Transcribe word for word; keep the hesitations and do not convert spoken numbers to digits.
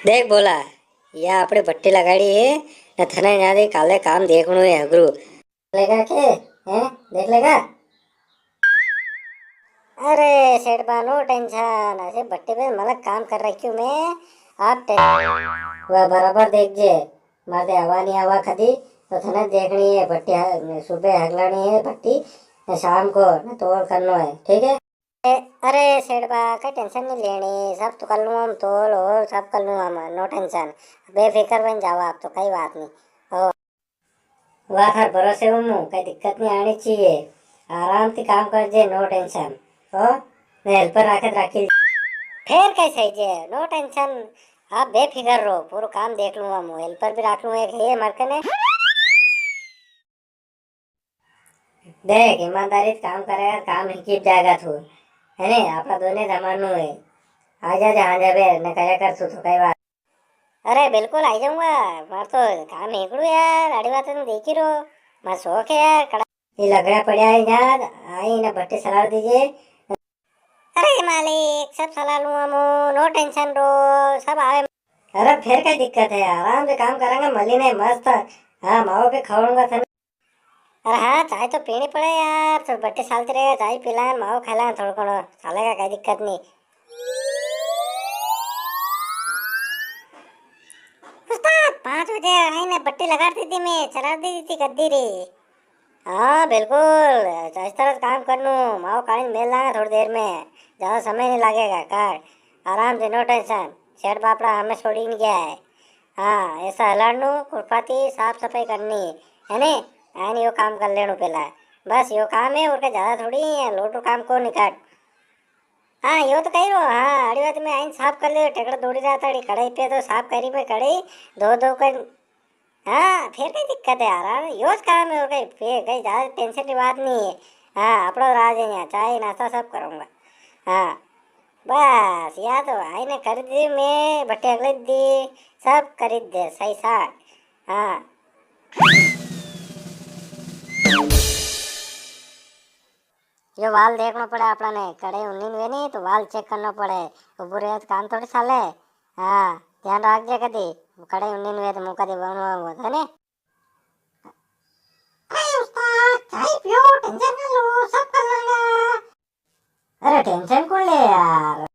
देख भोला, या आपणे भट्टी लगाड़ी है, न थने यां दे काले काम देखणो है हगरू। लेगा के? हैं? देख लेगा? अरे सेठ बा, no tension, ऐसे भट्टी पे मलक काम कर रखी हूँ मैं, आप टे-, वह बराबर देख जे, मारे आवा नी आवा कदी, तो थने देखणी है भट्टी, ह-, सुबह हगलाणी है भट्टी, न शाम को, न तोल करनो है, ठीक है? ए, अरे सेठ बा, कई tension नी लेणी, सब तो कर लूँ हम तोल, और सब कर लूँ हम, no tension, बेफिकर बन जाओ आप तो, कई बात नी। ओ। वाह, थार भरोसे हूँ मूँ, कई दिक्कत नी आणी चाहिए। आराम से काम कर जे, no tension। ओ, मैं helper राखे तो राखी। फेर कई सही जे, no tension, आप बेफिकर रो, पूरो काम देख लूंगा मूँ, helper भी राख लूंगा एक, है मार कने। देख, ईमानदारी से काम करेगा, काम हिकी जाएगा तू, है ने? आपणा दोने जमानो है। आ जा, जहाँ जावे, न कया कर तू तो कई बात। अरे बिल्कुल आई जाऊंगा, मार तो काम हेकड़ू यार, आड़ी बात तो देखी रो, मार शौक है यार, कड़ा। ये लकड़ा पड़ा है यार, आई ना भट्टी सलाड़ दीजिए। अरे मालिक, सब सलाड़ लूंगा मूँ, no tension रो, सब आवे। अरे फिर कई दिक्कत है, आराम से काम करेंगे, मली ने मस्त। हाँ, माओ के खवाऊंगा थने। अरे हाँ, चाय तो पीनी पड़े यार, तो भट्टी सालती रहे, चाय पी लां, माओ खा लां, थोड़ो घणो सालेगा, कई दिक्कत नी। उस्ताद, पाँच बजे आई ने भट्टी लगाड़ दी थी मैं, चला दी थी गद्दी री। हाँ, बिल्कुल, इस तरह से काम करनू, माओ काढ़ी मेल लांगा थोड़ी देर में, ज्यादा समय नी लागेगा, कर, आराम से, no tension, सेठ बापड़ा हमें छोड़ी नी गया है। हाँ, ऐसा हलाड़नू, खुरपाती, साफ सफाई करनी, है ने? आने यो काम कर लेनू पेला। बस यो काम है, और का ज्यादा थोड़ी है, लोटू काम को निकाट। हाँ, यो तो कही रो, हाँ, अड़ी बात में आइन साफ कर ले, टेकड़ा दौड़ी रहा था, अड़ी कढ़ाई पे तो साफ करी मैं कढ़ाई, धो धो कर। हाँ, फिर कई दिक्कत है यार, हाँ, यो ज काम है, और कई, फिर कई ज्यादा tension की बात नी है। हाँ, अपणो राज है यहाँ, चाय नाश्ता सब करूँगा। हाँ, बस, या तो आई ने कर दी मैं, भट्टी अगले दी, सब कर दे, सही साठ। हाँ। यो वाल देखनो पड़े आपणा ने, कड़े उन्नी वे नी तो वाल check करनो पड़े, उबो रहे तो काम थोड़ी साले। हाँ, ध्यान राख जे कदी, कड़े उन्नी वे तो मूँ कदी बनवा वो, है ने? अरे उस्ताद, चाय पियो, tension ना लो, सब कर लांगा। अरे tension कौन ले यार?